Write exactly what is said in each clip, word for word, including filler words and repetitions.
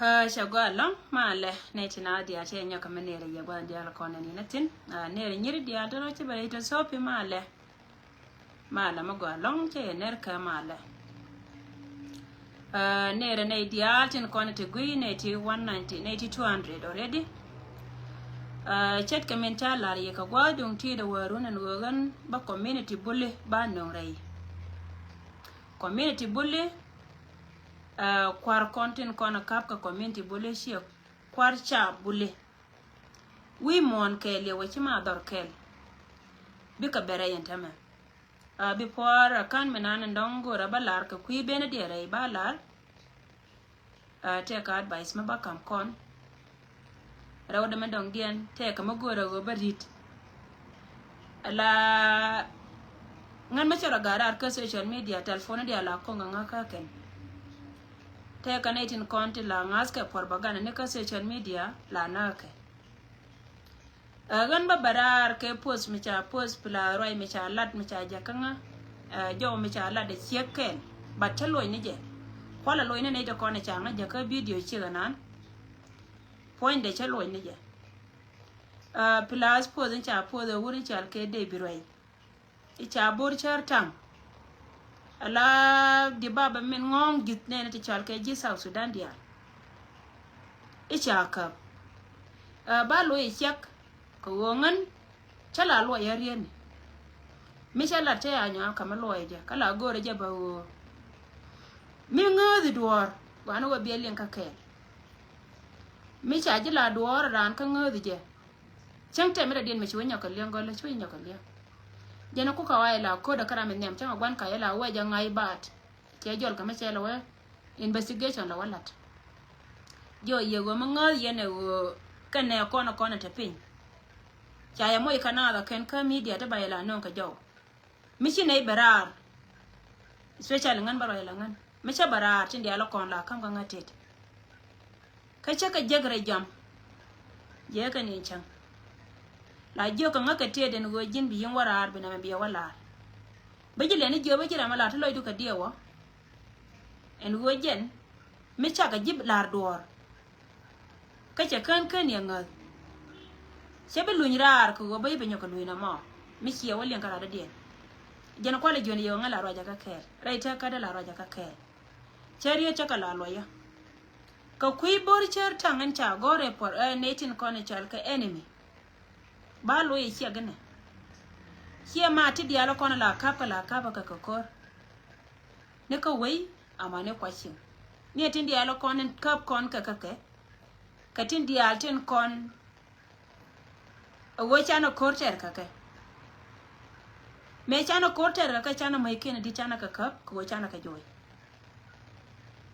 Aa, cɛ gɔaa ɛlɔ̱ŋ, malɛ nɛy ti na diaal cɛ nyɔk kɛ mi nɛɛrɛ yɛ gua̱n diaal kɔn nɛn in a thin. Aa, nɛɛrɛ nyiri diaal tɔrɔ ci bɛ rɛy tɔ sɔpi malɛ. Malɛ mi gɔaa ɛlɔ̱ŋ cɛ yɛ nɛr kɛ malɛ. Aa, nɛɛrɛ nɛy diaal tin kɔn ti guiy nɛy ti one ninety, nɛy ti two hundred already. Aa, ce̱tkɛ min ca lar yɛ kɛ gua̱a̱th duŋ ti dee wä run ɛn ɣöö ɣän ba community buli ba nöŋ rɛy. Community buli, aa, kua̱r kɔn tin kɔn a kap kɛ community buli ciɛ kua̱r ca buli. Wi̱i̱ muɔ̱ɔ̱n kɛɛl yɛ wä ci ma dhɔr kɛɛl. Bikɛ bɛ rɛy ɛn tämɛ. Aa, bi puɔr a ka̱n mi nan in dɔ̱ŋ go̱o̱r a ba lar kɛ kui̱ ben a diɛ rɛy ba lar. Aa, tɛkɛ advice mi ba kam kɔn. Rɛwdɛ mi dɔ̱ŋ diɛn tɛkɛ mi go̱o̱r a ɣöö ba ri̱t. Ala ŋän mi cɔr a ga̱a̱r raar kä social media, telephone diaal la ko̱ŋ a ŋa̱ kä kɛn. Tɛkɛ nɛy tin kɔn ti la ŋa̱th kɛ propaganda ni kä social media la na̱a̱kɛ. Ɛ, ɣän bä bɛ raar kɛ post mi ca post pla ruac mi ca lat mi ca jakä ŋa. Ɛ, jɔw mi ca lat ɛ ciek kɛn. But cä luɔc ni jɛ. Kualɛ luɔc ni nɛy ti kɔn ɛ ca ŋa jakä video ciek anan. Puɔ̱nydɛ cä luɔc ni jɛ. Ɛ, plus post in ca post ɛ wur in cal kɛ dee bi ruac. I̱ ca bo̱r cär taŋ. Ala di baba min ŋɔ̱ɔ̱ŋ ji̱th nɛɛni ti cɔal kɛ ji̱ South Sudan diaal. I̱ ca käp. Ɛ, ba lo̱c i̱ ciɛk kɛ ɣöö ŋän cä la luɔc a rietni. Mi cä lat cä ya nyɔaak kä mi luɔc jɛ kä la go̱o̱rɛ jɛ bä ɣöö mi ŋääthi duɔ̱ɔ̱r gua̱a̱ni wä biɛ liŋ kä kɛɛl. Mi ca ji̱ la duɔ̱ɔ̱r raan kä ŋääthi jɛ. Cäŋ tɛm mi dɔ̱diɛn mi ci wä nyɔk kɛ liɛŋ gɔl ci wä nyɔk kɛ liɛŋ. Jɛn ku ka wa ila ko̱dɛ kä ram mi nhiam cäŋ a guan ka ila wɛ jɛ ŋa̱c baat. Cɛ jɔl kɛ mi cɛ lɛ wä investigation lɛ wä lat. Jɛ wä yɛ ɣöö mi ŋääth yɛn ɛ ɣöö kɛn nɛ kɔn kɔn ɛ te piny. Ca yɛ moc kɛ naath ɛ kɛn kä media ti ba ila nöŋ kɛ jɔw. Mi ci nɛy bɛ raar. Especially ŋän bä ruac la ŋän mi cä bɛ raar tin diaal kɔn la käm kä ŋä tet. Kä cä kɛ jek rɛy jam. Jɛ kɛ ni cäŋ. La jiök kɛ ŋä kɛ tet ɛn ɣöö ji̱n bi yi̱n wä raar bi nɛmɛ biɛ wä laar. Bä ji̱ lɛni jiök bä ji̱ ram a laar ti lɔcdu kɛ diɛ wä. Ɛn ɣöö jɛn mi cakɛ ji̱ la̱r duɔ̱ɔ̱r. Kä cɛ kään kään yɛ ŋäth. Cɛ bi luny raar kɛ ɣöö bä i̱ bi nyɔk kɛ luny nɔmɔ. Mi ciɛ wä liɛŋ kä rat dɔ̱diɛn. Jɛn kualɛ jiön yɛ ɣöö ŋä la ruacɛ kä kɛɛl rɛy tɛk kädɛ la ruacɛ kä kɛɛl. Cɛ riet cä kɛ la luɔyä. Kɛ kui̱ bo̱r cär taŋ ɛn ca gɔ̱r ɛ puɔr ɛ nɛy tin kɔn ɛ cɔal kɛ enemy. Ba luɔy ɛ ciɛ gɛnɛ. Ciɛ ma ti diaal kɔn la ka̱p kɛ la ka̱p kɛ kɛ ko̱r. Ni kä wei ama ni kuac cieŋ. Ni tin diaal kɔn in käp kɔn kɛ kɛ kɛ. Kɛ tin diaal tin kɔn. Ɛ wee canɛ ko̱r tɛr kɛ kɛ. Mëë canɛ ko̱r tɛr kɛ kɛ canɛ mäc kiɛn dit canɛ kɛ käp kɛ wee canɛ kɛ joc.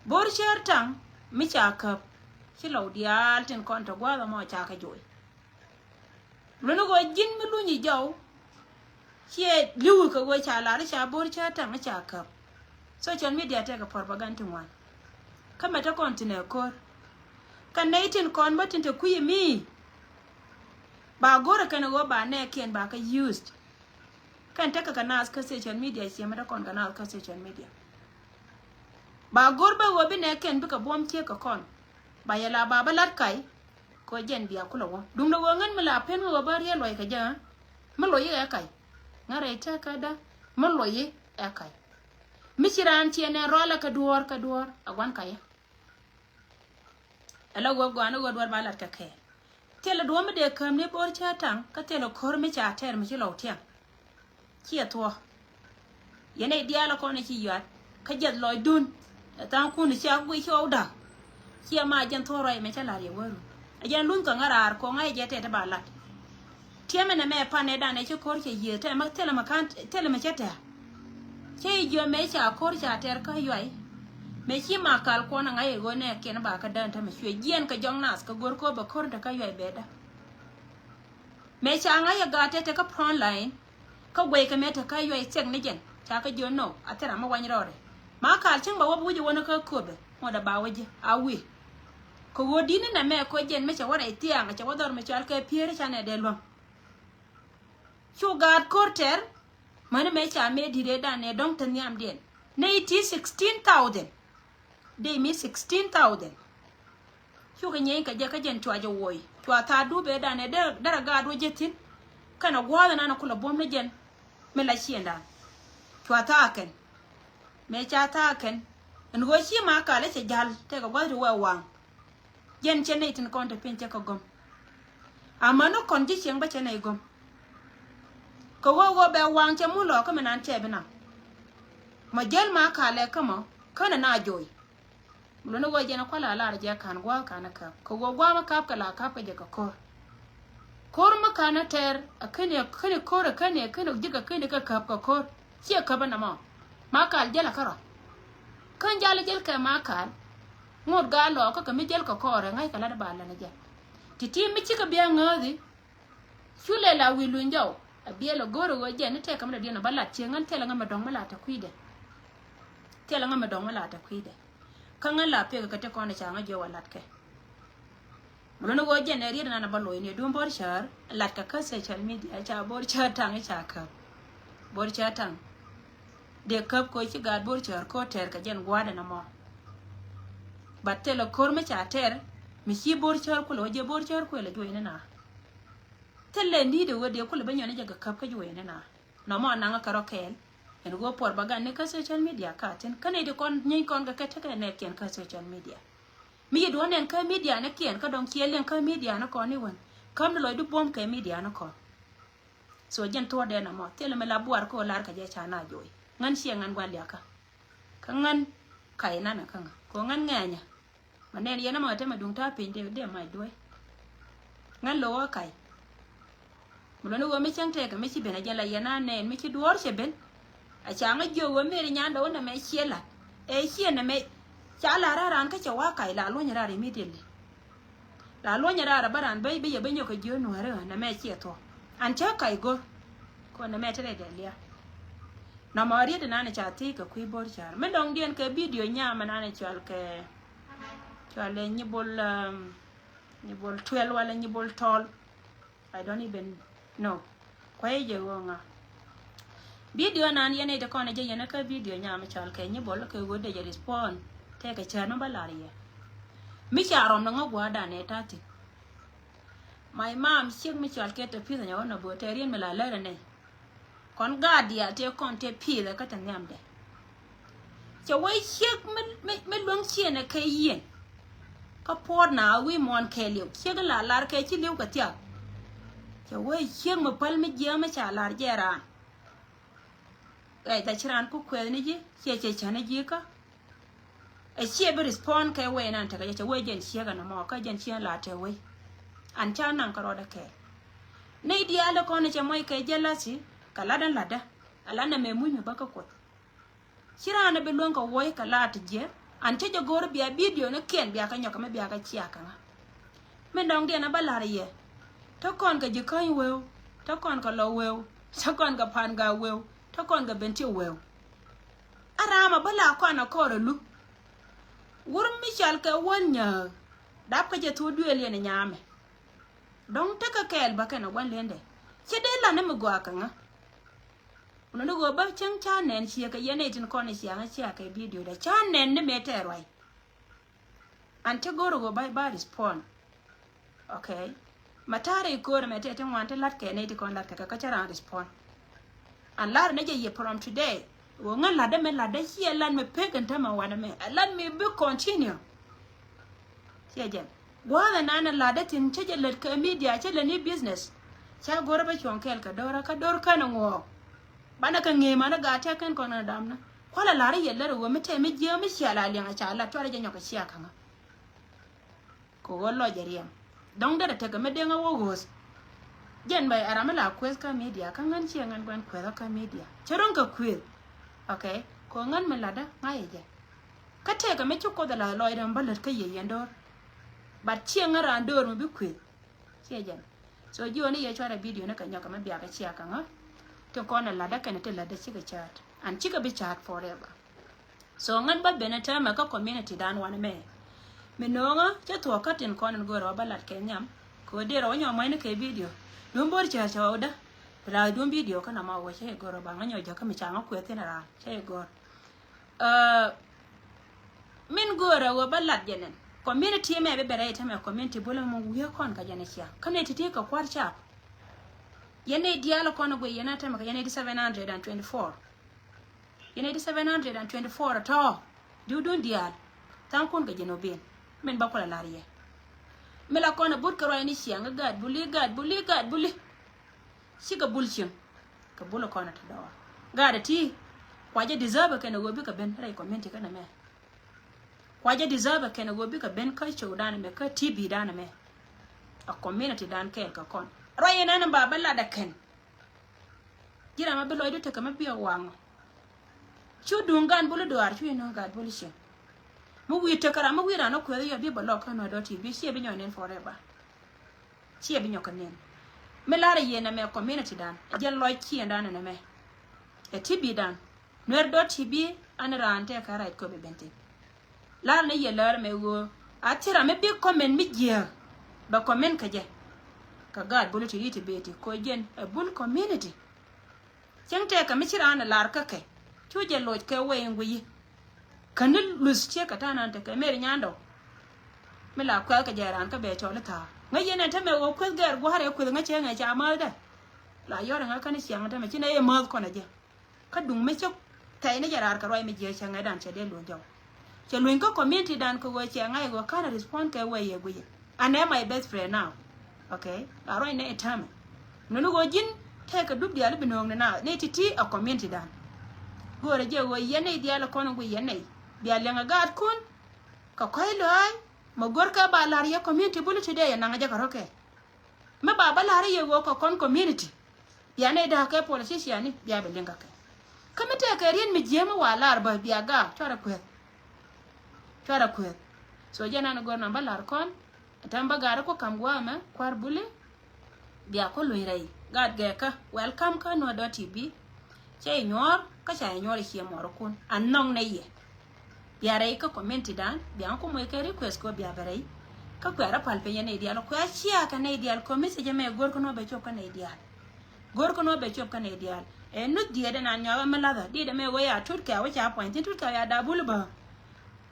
Bo̱r cär taŋ mi ca käp. Ci lɔw diaal tin kɔn tɔ gua̱a̱th ɛmɔ ca kɛ joc. Luni ɣöö ji̱n mi luny i̱ jɔw. Ciɛ li̱wi kɛ ɣöö ca lar i̱ ca bo̱r cä taŋ i̱ ca käp. Social media tɛkɛ propaganda ti ŋuan. Kä mɛ te kɔn tinɛ ko̱r. Kɛ nɛy tin kɔn bä tin te kui̱ mi. Ba go̱rɛ kɛn ɣöö ba nɛɛkiɛn ba kɛ used. Kɛn tekɛ kɛ naath kä social media ciɛ mɛ te kɔn kɛ naath kä social media. Ba go̱r bä ɣöö bi nɛɛkiɛn bikɛ buɔ̱m ciek kɛ kɔn. Ba yɛ la ba bä lat ka̱y. Kɛ jɛn bia kulɛ wä duŋdɛ wä ŋän mi la pen mi wä bä riet luɔc kɛ jɛ. Mi luɔc i̱ ɛ ka̱y ŋä rɛy tɛk kädä mi luɔc i̱ ɛ ka̱y. Mi ci raan ciɛ nɛ rɔalɛ kɛ duɔ̱ɔ̱r kɛ duɔ̱ɔ̱r a guan ka̱yä. Ɛ la wä guan i̱ wä duɔ̱ɔ̱r ba lat kɛ kɛɛl. Thilɛ duɔ̱ɔ̱r mi dee käm ni bo̱r cä taŋ kä thilɛ ko̱r mi ca tɛr mi ci lɔw tiɛŋ. Ciɛ thuɔ̱k. Yɛn ɛ diaal kɔn ci yuat kä jiɛth lɔcdun. Ɛ tha̱a̱ŋkun cia guic ci ɣɔw da̱k. Ciɛ ma jɛn thuɔ̱k ruac mɛ cä la̱r yɛ wärun. Ɛ jɛn luny kɛ ŋäraar kɔŋ ɛ jɛ tɛt ba lat. Tiɛmɛ nɛ mɛ pan ɛ dan ɛ ci ko̱r cɛ yiëë tɛmɛ thilɛ mɛ ka̱n thilɛ mɛ cä tɛ̈r. Cä i̱ jiö mɛ ca ko̱r ca tɛr kä yuay. Mɛ ci ma kal kuɔn ɛ ŋa̱c ɛ ɣöö nɛ kiɛn ba kä dään tämɛ cuɛ jiɛn kɛ jɔŋ nath kɛ go̱r ko̱r bɛ ko̱r in te kä yuay bɛ da̱k. Mëë ca ŋa̱c ɛ gaat tɛt te kä front line. Kä guɛy kɛ mëë te kä yuay thiɛk ni jɛn ca kä jiön nɔ a thil ram mi wany rɔɔdɛ. Ma kaal cäŋ ba wä bi wi̱c ɛ wä ni kä köpɛ ŋuɔ̱t ɛ ba wä ji̱ a wi̱i̱. Kɛ ɣöö di̱t ni nɛ mɛ koc jɛn mi cɛ wä rɛy thiaŋ cɛ wä dhɔr mi cɔal kɛ piëër ca nɛ dee luäŋ. Cu gaat ko̱r tɛr. Mäni mëë ca mëë di̱t ëëdan nɛ dɔ̱ŋ te nhiamdiɛn nɛ i̱ ti sixteen thousand. Dee mi sixteen thousand. Cukɛ nyieeny kɛ jɛ kä jɛn cua jɛ wuɔy. Cua thaar dup ëëdan ɛ derɛ, derɛ gaat wä jɛ thi̱n. Kɛnɛ gua̱a̱th ɛnan ɛ kulɛ buɔ̱m ni jɛn. Mi la ciëndan. Cua thaar kɛn. Mëë ca thaar kɛn. Ɛn ɣöö ci Makal ɛ cɛ ja̱l tëëkɛ gua̱th ti wee waŋ. Jɛn cɛ nɛy tin kɔn te piny cɛ kɛ gɔm. Amäni kɔn ji̱ cieŋ bä cɛ nɛy gɔm. Kɛ ɣöö ɣöö bɛ waŋ cɛ mun lɔ kä mi nan cɛ bi nam. Mɔ jäl Makal ɛ kä mɔ känɛ na joy. Mi luni ɣöö jɛn kual a lar jɛ ka̱n gua̱a̱k ka̱n a käp. Kɛ ɣöö gua̱a̱k mi käp kɛ la käp kɛ jɛ kɛ ko̱r. Ko̱r mi ka̱n a tɛr a käni, a käni ko̱r a käni, a käni ji̱k a käni kɛ käp kɛ ko̱r. Ciɛ käp a namɔ. Makal jäl a kärɔ̱. Kä jal jäl kɛ Makal. Ŋot gaa lɔɔkä kɛ mi jäl kɛ kɔɔrɛ ŋa̱ckɛ lat ba lɛn jɛ. Ti̱ti̱ mi cikɛ bia ŋääthi. Cu lɛ la wi̱i̱ luny jɔw a biɛl a go̱o̱r a ɣöö jɛn ni tɛk kɛ mi dɔ̱diɛn a bä lat cieŋ ɣän thilɛ ŋä mi dɔ̱ŋ mi lat a kui̱dɛ. Thilɛ ŋä mi dɔ̱ŋ mi lat a kui̱dɛ. Kä ŋän la pek kɛ te kɔn ca ŋä jiɔ wä lat kɛ. Mi luni ɣöö jɛn ɛ riet nan a bä lo̱c ni duun Bo̱r Cäär lat kɛ kä social media ca Bo̱r Cäär taŋ i̱ ca käp. Bo̱r Cäär taŋ. Dee käp kɛ ci gaat Bo̱r Cäär ko̱r tɛr kɛ jɛn gua̱a̱dɛ na mɔ. Bat thilɛ ko̱r mi ca tɛr mi ci Bo̱r Cäär kulɛ wä jɛ Bo̱r Cäär kulɛ juɔy ni na. Thilɛ ni̱i̱dɛ wä dee kulɛ bä nyɔn ni jɛ kɛ käp kä juɔy ni na. Nɔmɔ anaŋä kɛ rɔ kɛɛl. Ɛn ɣöö puɔr bä gan ni kä social media ka thi̱n kä nɛy ti kɔn nyieeny kɔn kɛ kɛ tekɛ nɛɛkiɛn kä social media. Mi yi duɔ̱n nɛn kä media ni kiɛn kä dɔ̱ŋ ciɛ liɛŋ kä media ni kɔn ni wän. Käm ni lɔcdu buɔ̱m kɛ media ni kɔn. So jɛn thuɔ̱ɔ̱dɛ nɔmɔ thilɛ mi la buar kä ɣöö lar kɛ jɛ ca na joy. Ŋän ciɛ ŋän gua̱n liakä. Kä ŋän ka̱y nanɛ kä ŋä kɛ ɣöö ŋän ŋɛɛnyä. Ma nɛn yɛn ɛmɔ ɛ tɛmɛ duŋ ta̱a̱ piny dee, dee mac duɔ̱i. Ŋän lo̱wä ka̱y. Mi luni ɣöö mi cäŋ tɛkɛ mi ci ben a jɛn la yɛn a nɛn mi ci duɔ̱ɔ̱r cɛ ben. A ca ŋä jiök ɣöö mëëri nyandɛ wä nɛmɛ ciɛ la̱t. Ɛ ciɛ nɛmɛ ca la̱t ra̱a̱ raan kä cɛ wa̱a̱ ka̱y la luɔ̱ny raar immediately. La luɔ̱ny raar a bä raan bä, bä yɛ bä nyɔk kɛ jiök nuääri ɣä nɛmɛ ciɛ thuɔ̱k. An cä ka̱y go̱r. Kɔn nɛmɛ te rɛy dɛ lia̱a̱. Nɔmɔ riet inan ca thiec kɛ kui̱ Bo̱r Cäär. Mi dɔ̱ŋdiɛn kɛ video nyam inan cɔal kɛ, cɔal ɛ Nyibol, um, Nyibol twelve wala Nyibol tɔl. I don't even know. Kuay jɛ ɣöö ŋa. Video nan yɛn ite kɔn jɛ yɛn kä video nyam cɔal kɛ Nyibol kɛ ɣöö dee jɛ respond. Tɛkɛ cäär ni bä lar yɛ. Mi ca rɔm ni ŋä gua̱a̱r dan ɛ ta̱thi̱n. My mom ciek mi cɔal kɛ tɛ pi̱th nyɛ wä nɔ böö tɛ rien mi la lär ni. Kɔn gaat diaal tëë kɔn tëë pi̱i̱thɛ kä tɛ nhiamdɛ. Cɛ wee ciek mi, mi, mi luäŋ ciënɛ kɛ yieen. Kä puɔ̱ɔ̱t na wi̱i̱ muɔ̱ɔ̱n kɛɛliw ciek la lar kɛ ci li̱w kɛ thiak. Cɛ wee ciek mi päl mi jiääk mi ca lar jɛ raan. Ɛ tha ci raan ku kuɛth ni ji̱ ciɛ cɛ cä ni ji̱ kä. Ɛ ciɛ bi respond kɛ wee nan tekɛ jɛ cɛ wee jɛn ciek ɛn ɛmɔ kä jɛn ciek la te wee. An ca naŋ kä rɔɔdɛ kɛɛl. Nɛy diaal kɔn cɛ mɔc kɛ jealousy kɛ lat ɛn latdä. A lat nɛ mɛ muc mi bä kä kuoth. Ci raan bi luäŋ kɛ wuɔ̱c kɛ laat ti jiɛ. An cä jɛ go̱o̱r bia video ni kiɛn bia kɛ nyɔk kɛ mi bia kɛ cia kɛ ŋa. Min dɔ̱ŋ diɛn a bä la̱r yɛ. Te kɔn kɛ ji̱ käny weu. Te kɔn kɛ lɔ weu. Te kɔn kɛ pan gak weu. Te kɔn kɛ ben ti weu. A raam a bä la kɔn a kɔr a lup. Wur mi cɔal kɛ wäl nyääk. Dap kɛ jɛ thuk duëël yɛn nyamɛ. Dɔ̱ŋ tekɛ kɛɛl bä kɛn a gua̱n lendɛ. Ci dee lan ni mi gɔaa kɛ ŋa. Wun ni ɣöö bä cäŋ ca nɛn ciek kɛ yɛn nɛy tin kɔn i̱ ciaŋ i̱ cia kɛ video dɛ ca nɛn ni mëë tɛɛr ruac. An ti go̱r ɣöö ba, ba respond. Okay. Ma ta̱rɛ i̱ köör ɛmɛ tɛɛ ti ŋuan ti la̱t kɛ nɛy ti kɔn la̱t kɛ kɛ kä cä raan respond. An la̱r ni jɛ yɛ from today. Ɣöö ŋä la̱t ɛmɛ la̱t dee ciɛ la̱t mi pek in tämɛ wanɛ mɛ ɛ la̱t mi bi continue. Ciɛ jɛn gua̱a̱th ɛnan ɛ la̱t dee thi̱n cä jɛ lät kɛ media cä lät ni business. Ca go̱r ɛ bä cuɔ̱ŋ kɛɛl kɛ do̱r kä do̱r kän ɛ ŋuɔɔk. Banɛ kɛ ŋee manɛ gaat tɛk kɛn kɔn ɛ damnä kualɛ la̱r i̱ yɛ lät ɛ ɣöö mi tɛm mi jiääk mi cia la liɛŋ ɛ ca lat cuarɛ jɛ nyɔk kɛ cia ka̱ŋä. Kɛ ɣöö lɔc ɛ riɛm dɔ̱ŋ derɛ tekɛ mi deŋ ɛ wä ɣööth. Jɛn bɛ ɛ ram mi la kueth kä media kä ŋän ciɛ ŋän guɛn kueth kä media cɛ ro̱ŋ kɛ kueth. Okay. Kɛ ɣöö ŋän mi latdä ŋa̱c ɛ jɛ. Kä tëëkɛ mi ci kuoth ala lɔcdɛ mi bä lät kä yiëë yɛn do̱r. But ciɛ ŋä raan do̱r mi bi kuëth. Ciɛ jɛn. So jiɔni yɛ cuarɛ video ni kɛ nyɔkɛ mi biakɛ ciakɛ ŋä. Ti kɔn ɛ latdä kɛnɛ ti latdä cikɛ ca̱a̱t an cikɛ bi ca̱a̱t forever. So ŋän bä ben ɛ täämɛ kä community dan wanɛ mɛ. Mi no̱o̱ŋä cä thuɔ̱k kä tin kɔn in go̱o̱rɛ wä bä lat kɛ nhiam. Kɛ wä derɛ wä nyɔk muɔ̱cni kɛ video. Duun bo̱r cäär cɛ wä wä dä. Bi la duun video kä nɔmɔ wä cä yɛ go̱o̱rɛ ba ŋä nyɔk jäkä mi ca ŋä kuëth thin ɛ raan cä yɛ go̱o̱r. Ɛ, min göörä ɣöö bä lat jɛ nɛn. Community mɛ bi bɛrɛ itɛmɛ community bulɛ mɔ wi̱i̱ kɔn ka jɛn icia. Kä nɛy ti̱ti̱ kɛ kua̱r cap. Yɛn nɛy diaal kɔn gui yɛn a tɛmɛ kɛ yɛn nɛy ti seven hundred and twenty-four. Yɛn nɛy ti seven hundred and twenty-four tɔ̱. Diw dun diaal. Tha̱a̱ŋ kun kɛ jɛn obin. Min ba kulɛ la̱r yɛ. Mi la kɔn a but kɛ ruac ni ciaŋ gaat buli, gaat buli, gaat buli. Cikɛ bul cieŋ. Kɛ bul kɔn a te dɔɔr. Gaat a ti. Kua jɛ deserve kɛn a ɣöö bikɛ ben rɛy community kɛn a mɛ. Kua jɛ deserve kɛn a ɣöö bikɛ ben kä cio̱w dan mɛ kä T V dan mɛ. A community dan kɛɛl kɛ kɔn. Ruac in ɛn ba bä lat a kɛn. Ji̱ ram a bi lɔcdu tekɛ mi biɛ waŋ. Cu duŋ gan buli duaar cu inɔ gat buli cieŋ. Mi wi̱i̱ tekɛ ram mi wi̱i̱ ran ɔ kuɛth yɔ bi bä lɔk kä nuɔ̱t dɔ̱t i̱ bi ciɛ bi nyɔ nen forever. Ciɛ bi nyɔ kɛ nen. Mi lar a yɛ nɛmɛ community dan ɛ jɛn lɔc ciɛ dan nɛmɛ. Ɛ T V dan. Nuer dot T V an raan tɛkɛ right kɔ bi ben thin. Lar ni yɛ lär mɛ ɣöö a thira mi bi comment mi jiääk bɛ comment kä jɛ. Kä gaat bul ti yiti beti kɔ jɛn ɛ bul community. Cieŋ tɛkɛ mi ci raan ɛ lar kä kɛ cu jɛ loc kɛ wee in guiyi. Kä ni luth ciek kɛ ta̱a̱ nan tekɛ meri nyandɔ. Mi la kuɛth kɛ jɛ raan kä bɛ cɔl i̱ tha̱a̱ ŋäc yɛn ɛn te mɛ ɣöö kueth gɛɛr gua̱a̱r ɛ kueth ŋäc cɛ ŋɛc ca määthdɛ. La yɔr ɛ ŋäc kä ni ciaŋ te mɛ ci nɛ yɛ määth kɔn ɛ jɛ. Kä duŋ mi cä thɛy ni jɛ raar kɛ ruac mi jiääk cɛ ŋa̱cdan cɛ dee luny jɔw. Cɛ luny kä community dan kɛ ɣöö cɛ ŋa̱c ɣöö ka̱n a respond kɛ wee yɛ guiyɛ. An ɛ my best friend now. Okay. La ruac ni ɛ täämɛ. Nuni ɣöö ji̱n tɛkɛ dup diaal i̱ bi nööŋni na ni ti̱ti̱ a community dan. Go̱o̱rɛ jɛ ɣöö yɛn nɛy diaal kɔn i̱ gui yɛn nɛy bia liɛŋ a gaatkun. Kɛ kɔ̱c lɔ̱a̱ny mɛ go̱rkɛ ba la̱r yɛ community buli today yɛ naŋ jɛ kɛ rɔ̱kɛ. Mi ba bä la̱r i̱ yɛ ɣöö kɛ kɔn community. Bia nɛy da̱a̱k kɛ politician ni bia bi liŋ kä kɛ. Kä mi tɛkɛ riet mi jiääk mi wa lar bä bia gaak cuarɛ kueth. Cuarɛ kueth. So jɛn an gör nan bä lar kɔn. Ɛtɛm bä gaari ku kam gua̱a̱mɛ kua̱r buli. Bia ku luny rɛy gat gɛɛkä. Welcome kä nuɔ̱t dɔ̱ T V. Cɛ inyuɔ̱ɔ̱r kä ca inyuɔ̱ɔ̱r icie muɔrikun anɔŋ nɛ yɛ. Bia rɛy kä community dan bia ŋä ku moc kɛ request kɛ bia bɛ rɛy. Kä kuɛ rɔ pal piny ɛ nɛy diaal kuɛ cia kɛ nɛy diaal kɔ message mɛ go̱r kä nɔ bɛ cop kä nɛy diaal. Go̱r kä nɔ bɛ cop kä nɛy diaal. Ɛ nuth diet ɛn an nyɔak ɛ mi lathä diet ɛmɛ wee a tut kɛ a wee ca puany thin tut kɛ a wee a dabul bä.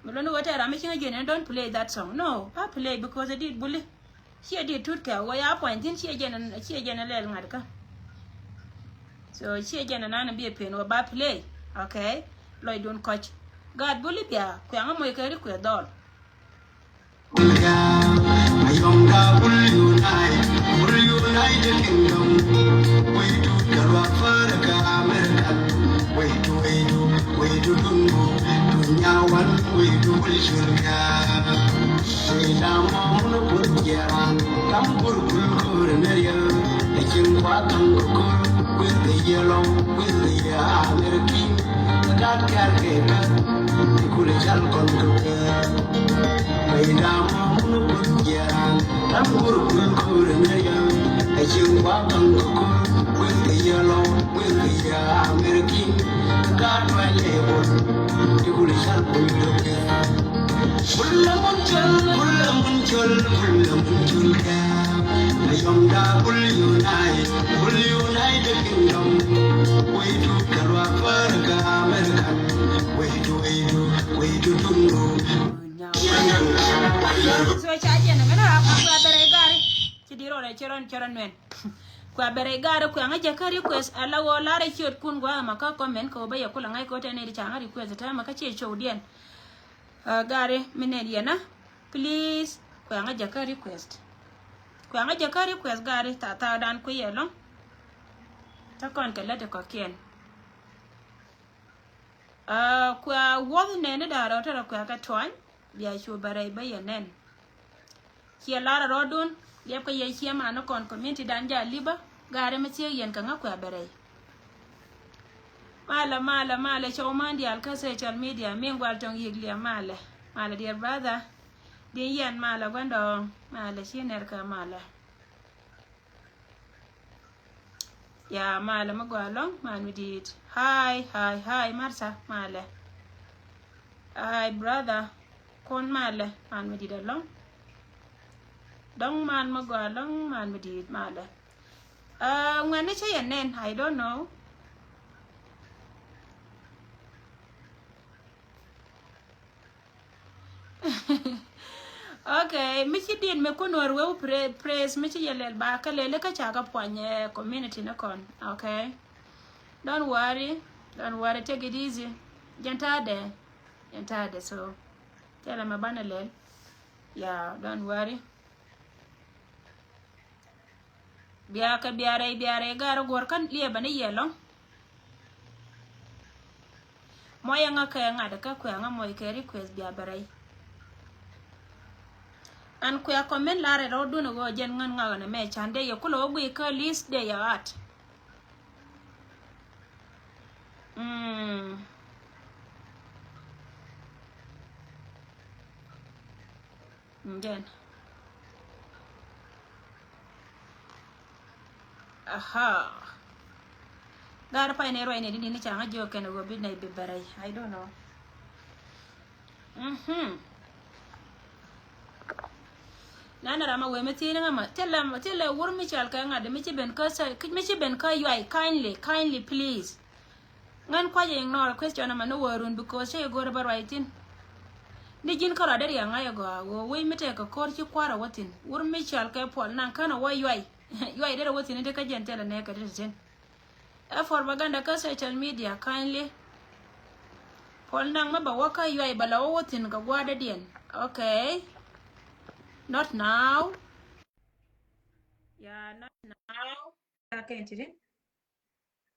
Mi luni wee tɛ ram mi ci ŋä jiɛn ɛn don't play that song no ba play because ɛ diet buli. Ciɛ dit tut kɛ wä ya puany thin ciɛ jɛn ciɛ jɛn lɛl ŋa̱t kä. So ciɛ jɛn nan bi pen wä ba play. Okay. Lɔcdun kɔc. Gaat buli bia kuɛŋä moc kɛ ri kuɛ dhɔl. Ayɔŋda bul unite, bul United Kingdom. Way to Galwa Faraka America. Way to, way to, way to Dungu, Dunyawan, way to Bulshulga. Say, Dama, Munupur, Yaran, Tampur, Kulkur, Meria, the King, Watam, Kukur, with the yellow, with the American, the God Carcator, the Kulachal Conqueror. Say, Dama, Munupur, Yaran, Tampur, Kulkur, Meria, the King, Watam, Kukur, with the yellow, with the American, the God, my label. So ca jɛn mɛn a kua bɛrɛ i̱ gari. Ci di rɔɔdɛ ci rɔn ci rɔn nuɛn. Kua bɛrɛ i̱ gari kua ŋä jɛ kä request ala wä lar i̱ ciöt kun gua ma kä comment kɛ wä bä yɛ kula ŋa̱c kɛ wä tɛn i̱ di ca ŋä request tɛ ma kä ci show diɛn. Ɛ gari mi nɛn yɛn a please kua ŋä jɛ kä request. Kua ŋä jɛ kä request gari tha tha dan kui̱ yɛ lɔŋ. Tä kɔn kɛ lät ikɔkiɛn. Ɛ kua wuɔth nɛn i̱ da̱a̱ rɔɔdɛ rɔ kua kɛ tuany. Bia cu bɛ rɛy bä yɛ nɛn. Ciɛ lar a rɔɔdun liɛp kä yɛ ciɛ man ni kɔn community dan ja liba. Gari mi thiek yɛn kɛ ŋä kua bɛ rɛy. Malɛ malɛ malɛ cɔw man diaal kä social media mi gual tɔŋ yik liɛp malɛ. Malɛ dear brother. Din yɛn malɛ guandɔɔŋ malɛ ci nɛr kä malɛ. Ya malɛ mi gɔaa lɔŋ man mi di̱i̱t. Hi hi hi Martha malɛ. Hi brother. Kun malɛ man mi di̱i̱t alɔŋ. Dɔŋ man mi gɔaa lɔŋ man mi di̱i̱t malɛ. Ɛ ŋuɛn ni cä yɛ nɛn, I don't know. Okay, mi ci diet mi kun wär weu pra-, praise mi ci yɛ lɛl ba kä lɛl kä ca kä puany, eh, community ni kɔn. Okay. Don't worry. Don't worry. Take it easy. Jɛn ta̱a̱dɛ. Jɛn ta̱a̱dɛ, so. Thilɛ mɛ banɛ lɛl. Yeah, don't worry. Bia kɛ bia rɛy, bia rɛy, gar guɔr kä liɛbä ni yɛlɔ. Mɔyɛ ŋa kɛ ŋa̱t kä kuɛ ŋa mɔy kɛ request bia bɛ rɛy. An kuɛ comment larɛ rɔ dun ɣöö jɛn ŋän ŋa̱k ni mɛ can dee yɛ kulɛ wä gui kä list dee yɛ ɣat. Mm. Jɛn. Aha. Gar pay ni ruay ni di ni ca ŋa jiök kɛn ɣöö bi nɛy bi bɛrɛy. I don't know. Mhm. Nana rama wee mi thiini ŋa ma. Thilɛ, thilɛ wur mi cal kɛ ŋa̱t mi ci ben kä sa-, mi ci ben kä yuay, kindly, kindly, please. Ŋän kuac ignore question ama ni wä run because cä igo̱r bä ruac thin. Ni ji̱n kärɔa dee riaŋ ŋa̱c agɔaa ɣöö wec mi tɛk kɛ ko̱r ci kua̱r a wä thin. Wur mi cɔal kɛ Puɔl Naŋ kän a wä yuay. Yuay dee rɛ wä thin in te kä jɛn thilɛ nɛɛkɛ ti te thin. Ɛ propaganda kä social media kindly. Puɔl Naŋ mi bɛ wä kä yuay bɛ la wä wä thin kɛ gua̱a̱r dee diɛn. Okay. Not now. Yeah, not now. Kɛn ti thin.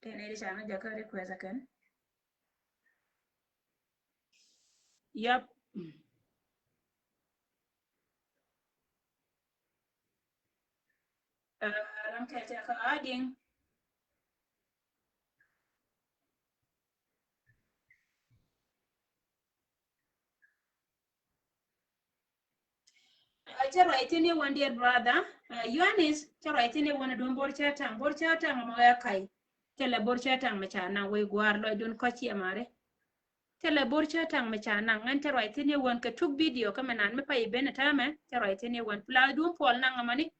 Tɛn ɛ di ca ŋa jakä request ɛ kɛn. Yep. Ram kɛ tɛ kä adiŋ. Cä ruac thin i̱ wan dear brother. Yohanis, cä ruac thin i̱ wan a duun Bor cä taŋ, Bor cä taŋ mɔ ya ka̱y. Cä lɛ Bor cä taŋ mɛ ca naŋ wei gua̱a̱r lɔcdun kɔc ciɛ mari. Cä lɛ Bor cä taŋ mɛ ca naŋ ŋän cä ruac thin i̱ wan kɛ tuk video kä mɛ nan mi pay i̱ ben a ta̱mɛ cä ruac thin i̱ wan pla duun Puɔl Naŋ amani.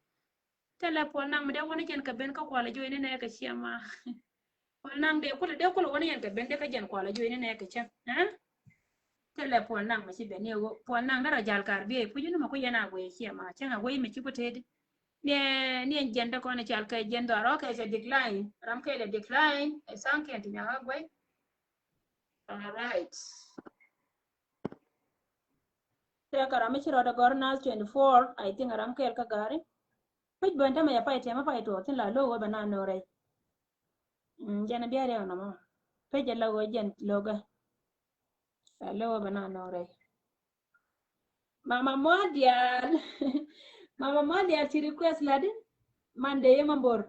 Thilɛ Puɔl Naŋ mi dee wä ni jɛn kɛ ben kä kualɛ juɔ̱cni nɛ kɛ ciɛ ma. Puɔl Naŋ dee kulɛ, dee kulɛ wä ni jɛn kɛ ben dee kä jɛn kualɛ juɔ̱cni nɛ kɛ cäŋ. Thilɛ Puɔl Naŋ mi ci ben ni ɣöö Puɔl Naŋ dee rɔ jal kar biey puc ni mɛ ku yɛn a guey ciɛ ma cäŋ a guey mi ci ku tëëdi. Ni, ni ɛn jɛn dee kɔn i̱ cal kɛ jɛn dhɔr ɔkɛ cɛ decline ram kɛɛl ɛ decline ɛ thaŋ kɛn ti nyaŋ a guey. All right. Tɛkɛ ram mi ci rɔɔdɛ gɔr nath twenty four, I think ram kɛɛl kä gari. Pec bän tämɛ ya pay tɛmɛ pay tuɔɔk thin la lo̱k wä bɛ na no̱o̱k rɛy. Jɛn a biarɛ ɔnɔ mɔ. Pec a la wä jɛn lo̱kɛ. La lo̱k wä bɛ na no̱o̱k rɛy. Mama Mɔdial. Mama Mɔdial ci request la din. Mande yɛ ma bor.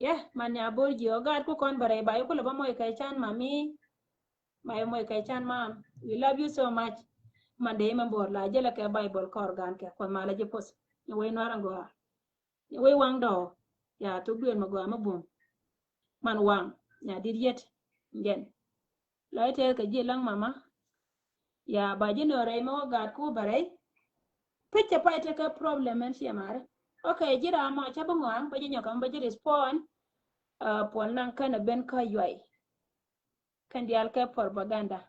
Yɛ man ya bor jiɔ gaat ku kɔn bɛ rɛy ba yɛ kulɛ ba mɔy kɛ can mami. My moc kɛ can mam, we love you so much. Mande imɛ bor la jɛlɛ kɛ Bible kɔr gan kɛ kuɔth malɛ ji̱ puth. Ni wei nuar aŋ gɔaa. Ni wei waŋ dɔɔ. Ya thuk duel mɛ gɔaa mɛ bum. Man waŋ nya dit yet. Jɛn lɔ itɛth kɛ ji̱ laŋ mama. Ya ba ji̱ nöörɛ imɛ wä gat ku bɛ rɛy. Pecɛ pay tekɛ problem ɛn ciɛ mari. Okay, ji̱ ram mɔ cä bi ŋɔaŋ bä ji̱ nyɔk kɛ mɛ bä ji̱ respond. Puɔl naŋ kɛn ɛ ben kä yuay. Kɛn diaal kɛ propaganda.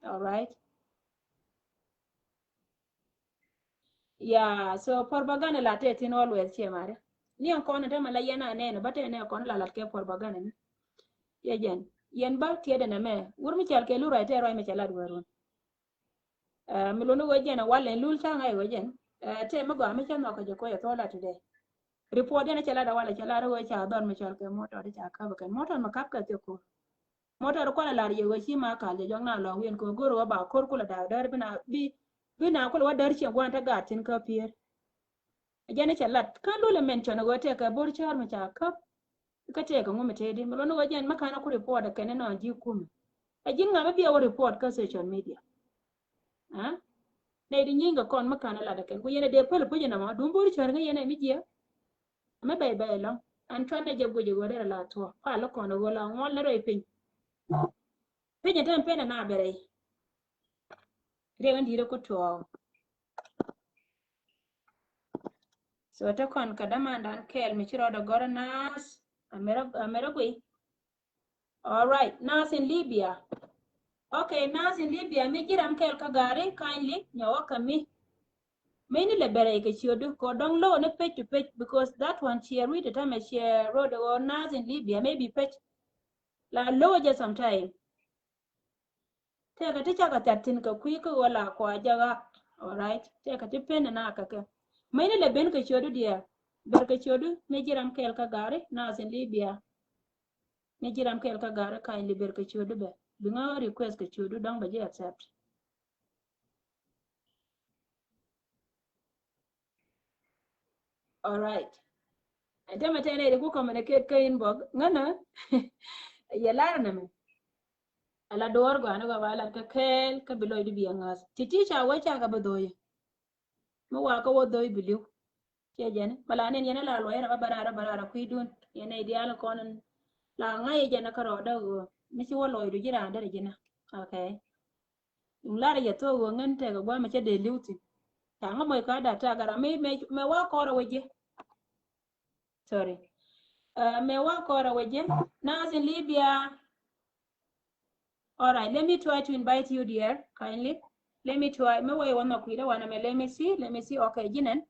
All right. Yeah, so propaganda la te thin always ciɛ mari. Ni ɛn kɔn te ma la yɛn a nɛn ba te nɛ kɔn la lat kɛ propaganda ni. Yɛ jɛn yɛn ba tiɛ denɛ mɛ wur mi cɛl kɛ lu ruac te ruac mi cɛ lat wɛrun. Mi luni wä jɛn a walɛ lul taŋ a iwä jɛn. Te mi gɔaa mi cɛ nhɔk kɛ jɛ koyɛ thol a today. Report yɛn a cɛ lat a walɛ cɛ lat a wä ca dhɔn mi cɔl kɛ motor di ca kap kɛn motor mi kap kɛ thiok ko. Motor kualɛ lar yɛ wä ci ma kal jɛ jɔk na lɔŋ wi̱n ko go̱r wä ba kor kulɛ dak däär bi na bi bi na kulɛ wä däär ciɛ guan te gat tin kä pier. Jɛn a cɛ lat kan lulɛ mention a wä tɛk kɛ bor cɔr mi ca kap. Kä tëëkɛ ŋu mi tëëdi mi luɔni wä jɛn mi ka̱n a ku report ɛ kɛn inɔ ji̱ kumɛ. Ɛ ji̱n ŋa mi biɛ wä report kä social media. Nɛy di nyieeny kɛ kɔn mi ka̱n a lat ɛ kɛn ku yɛn ɛ dee päl puc inɔmɔ duun bo̱o̱ri cär ŋä yɛn ɛ mi jiɛ. Ɛ mi bɛy bɛy ɛlɔ̱ŋ ɛn cuan dee jɛ guic ɛ ɣöö dee rɛ la thuɔ̱k pal lä kɔn ɛ ɣöö la ŋuɔl lä rɛy piny. Piny ɛ tɛn pen ɛ na bɛ rɛy. Riɛk in di̱i̱t ɛ ku tuɔɔk. So te kɔn kɛ dämandan kɛɛl mi ci rɔɔdɛ gɔr naath. Amɛrɛ, amɛrɛ guiy. All right, naath in Libya. Okay, naath in Libya mi ji̱ ram kɛɛl kä gari kindly nyɔwä kɛ mi. Mɛni lɛ bɛrɛ ikɛ ciötdu kɔ dɔŋ lo̱w ni page to page, because that one ciɛ read it, ɛmɛ ciɛ road or nothing Libya, maybe page. La lo̱w jɛ sometime. Tɛkɛ ti cakɛ thɛt thi̱n kɛ kui̱ kä ɣöö la kua jɛ ɣa̱k. All right. Tɛkɛ ti pen na kɛ kɛ. Mɛni lɛ ben kɛ ciötdu diɛ. Ber kɛ ciötdu, mi ji̱ ram kɛɛl kä gari, nothing Libya. Mi ji̱ ram kɛɛl kä gari, kindly ber kɛ ciötdu bɛ. Bi ŋa request kɛ ciötdu dɔŋ bɛ ji̱ accept. All right. Ɛn tämɛ tɛn rɛy di ku communicate kä inbox ŋänä. Yɛ lar nɛmɛ. Ala duɔɔr gɔaa ni gɔaa ba lat kä kɛɛl kä bi lɔcdu bi a ŋa̱th. Ti ti ca wä ca kɛ bä dho̱o̱yä. Mi wakä wä dho̱o̱y bi li̱w. Ciɛ jɛn mɛ la nɛn yɛn a la luɔy rɛ bä bä raar bä raar kui̱dun. Yɛn a idial kɔn in la ŋa̱c jɛn a kärɔɔdä ɣöö mi ci wä lɔcdu ji̱ raan derɛ ji̱n a. Okay. Duŋ lar yɛ thok ɣöö ŋän tɛk ɛ gua̱a̱mɛ cä dee li̱w thi̱n. Ca ŋä moc kä da̱k ta̱a̱ gat ram mi mɛ wa kɔrɛ wä ji̱. Sorry. Mɛ wa kɔrɛ wä ji̱. Nothing Libya. All right, let me try to invite you, dear, kindly. Let me try. Mɛ wä iwä nhɔk kui̱dä wanɛ mɛ, let me see, let me see. Okay, ji̱ nɛn.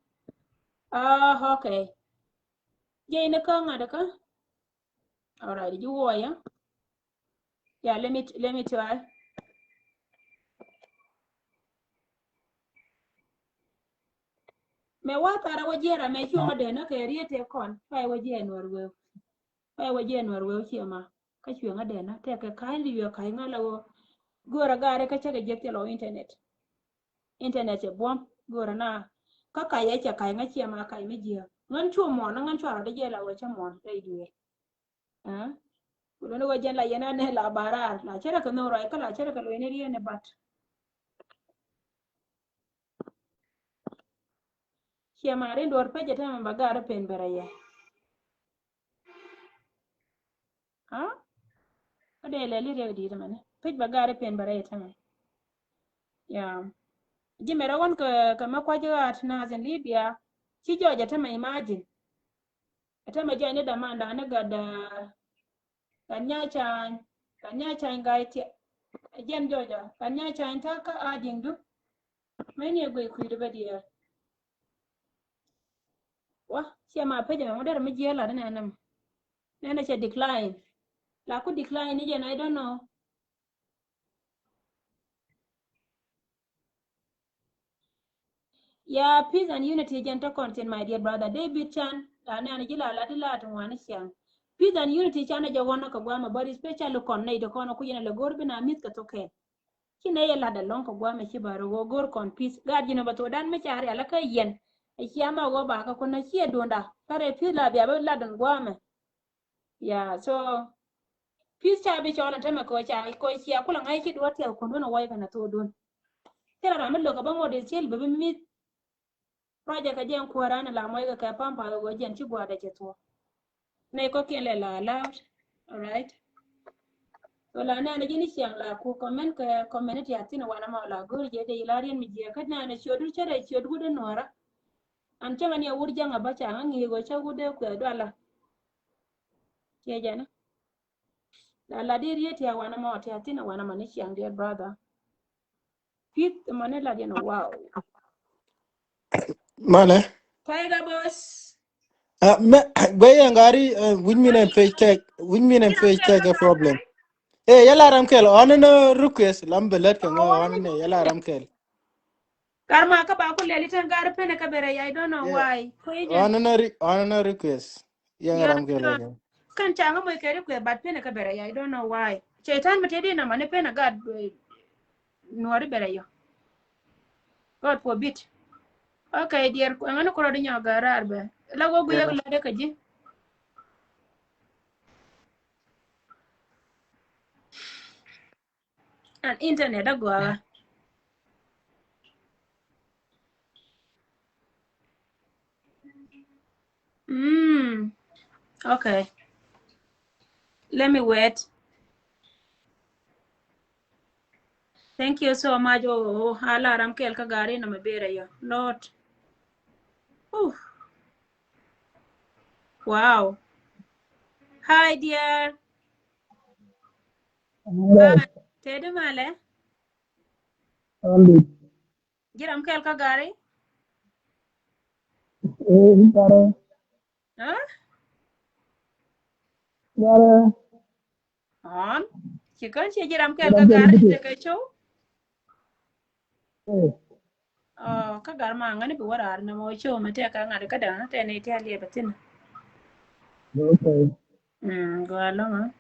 Ah, okay. Jɛ inɛ kä ŋa̱t kä. All right, ji̱ wä ya. Yeah, let me, let me try. Mɛ wa tharɛ wä jiɛn ram mɛ cuɔ̱ŋ adɛn nä kɛ riet tɛ kɔn. Pay wä jiɛn nuɔr weu. Pay wä jiɛn nuɔr weu ciɛ ma. Kä cuɔ̱ŋ adɛn nä tɛ kɛ ka̱ny li yɔ ka̱ny ŋa̱ la wä. Go̱rä gaari kä cä kɛ jiɛk thilɛ wä internet. Internet cɛ buɔ̱m go̱rä na. Kä ka̱ny ɛ cɛ ka̱ny ŋa̱ ciɛ ma ka̱ny mi jiɛ. Ŋän cuɔ muɔn ŋän cuarɔ di jiɛ la wä cä muɔn rɛy duëë. Aa. Kuloni wä jɛn la yɛn anɛ la barar la cɛ rɛ kɛ nhok rɔy kä la cɛ rɛ kɛ luɔyni riet ni bat. Ciɛ ma rin duɔr pecɛ tämɛ ba gar pen bɛ rɛ yɛ. Aa. Kä dee lɛ li riek di̱i̱t mɛni pec ba gar pen bɛ rɛ yɛ tämɛ. Ya. Ji̱ mɛ rɛ wän kɛ kɛ mɛ kuac ɣaat nath in Libya. Ci jɔɔc ɛ tämɛ imagine. Ɛ tämɛ jɔɔc ni däman da̱a̱n ni gat ɛ Gat nya cany, gat nya cany gai tiɛ. Jɛn jɔjɔ, gat nya cany ta̱a̱ kä a diŋdu. Mɛni ɛ guiy kui̱du bä diɛɛr. Wa, ciɛ ma pecɛ mɛ ŋu derɛ mi jiɛɛl lat inɛ nɛm. Nɛnɛ cɛ decline. La ku decline ni jɛn, I don't know. Ya, peace and unity jɛn tɔ kɔn thi̱n, my dear brother David Chan. La nɛn ji̱ la lat i̱ la ti ŋuani ciaŋ. Peace and unity canɛ jɛ ɣɔn kɛ guamɛ, but especially kɔn nɛy ti kɔn ku yɛn a lɛ go̱r bi na mi̱th kɛ thokɛn. Ci nɛy ɛ lat ɛlɔ̱ŋ kɛ guamɛ ci bä rɛ ɣöö go̱r kɔn peace. Gaat ji̱n ɛ bä thokdan mi ca rial kä yɛn. Ɛ cia ma ɣöö ba kɛ kun a ci ɛ duunda kä rɛ peace la bia bä lat ɛn guamɛ. Ya, so peace ca bi cɔl ɛn tämɛ kɛ ɣöö ca kɛ ɣöö cia kulɛ ŋa̱c ci duɔ̱ɔ̱r tiɛth kun duun ɛ wuɔc kɛn ɛ thokdun. Thilɛ ram mi lo̱k kɛ bä ŋot is cil bɛ bi mi̱th. Ruacɛ kɛ jɛn kuäär an la muɔckɛ kɛ pampa kɛ ɣöö jɛn ci gua̱a̱dɛ cɛ thuɔ̱k. Nɛy kɔ̱kiɛn lɛ la allowed. All right. Wala nɛnɛ ji̱n i̱ ciaŋ la ku comment kɛ comment ti a thin wanɛ ma la go̱r jɛ dee ila riɛn mi jiɛ kä nɛnɛ ciöt du cɛ dee ciöt wut in nuɔrä. An cäŋɛ ni a wut jaŋ a bä ca ŋä ŋi̱i̱k ɣöö cä wut dee kuɛ duala. Ciɛ jɛn. La la di riet ti a wanɛ ma ti a thin a wanɛ ma ni ciaŋ, dear brother. Pith mane la diɛn, wow. Mane. Tiger boss. Ah, me, gwe yɛ ŋari, uh, which mean and page tag, which mean and page tag a problem. Eh, yɛ la ram kɛl, ɔn ni request, lam bɛ lät kɛ ŋɔ, ɔn ni yɛ la ram kɛl. Kar ma kä ba ku lɛli tɛn gar penɛ kä bɛrɛ ya, I don't know why. Ɔn ni re-, ɔn ni request. Yɛ ram kɛl. Kɛn ca ŋä moc kɛ request, but penɛ kä bɛrɛ ya, I don't know why. Cɛytan mi tëë di nɔmɔ ni penɛ gat, eh, nuɔri bɛrɛ yɔ. God forbid. Okay, dear, ɛŋa ni kurɔ di nyɔ garaar bɛ. La wä guyɛ la de kä ji̱. An internet a gɔaa. Mm. Okay. Let me wait. Thank you so much. Oh, oh, oh. Ala ram kɛl kä gari na ma bera ya. Lord. Oof. Wow. Hi, dear. Hi. Teddy Male. Jiram kɛl kä gari. Eh, bara. Huh? Bara. On. Ci kän ci jiram kɛl ka gar ti kɛ show. Eh. Oh, ka gar ma ŋani bi wä raar na mɔ show mi tɛ ka ŋa̱t ka da̱ŋ tɛ ni tɛ liɛ bɛ thin. Okay. Mm, go along.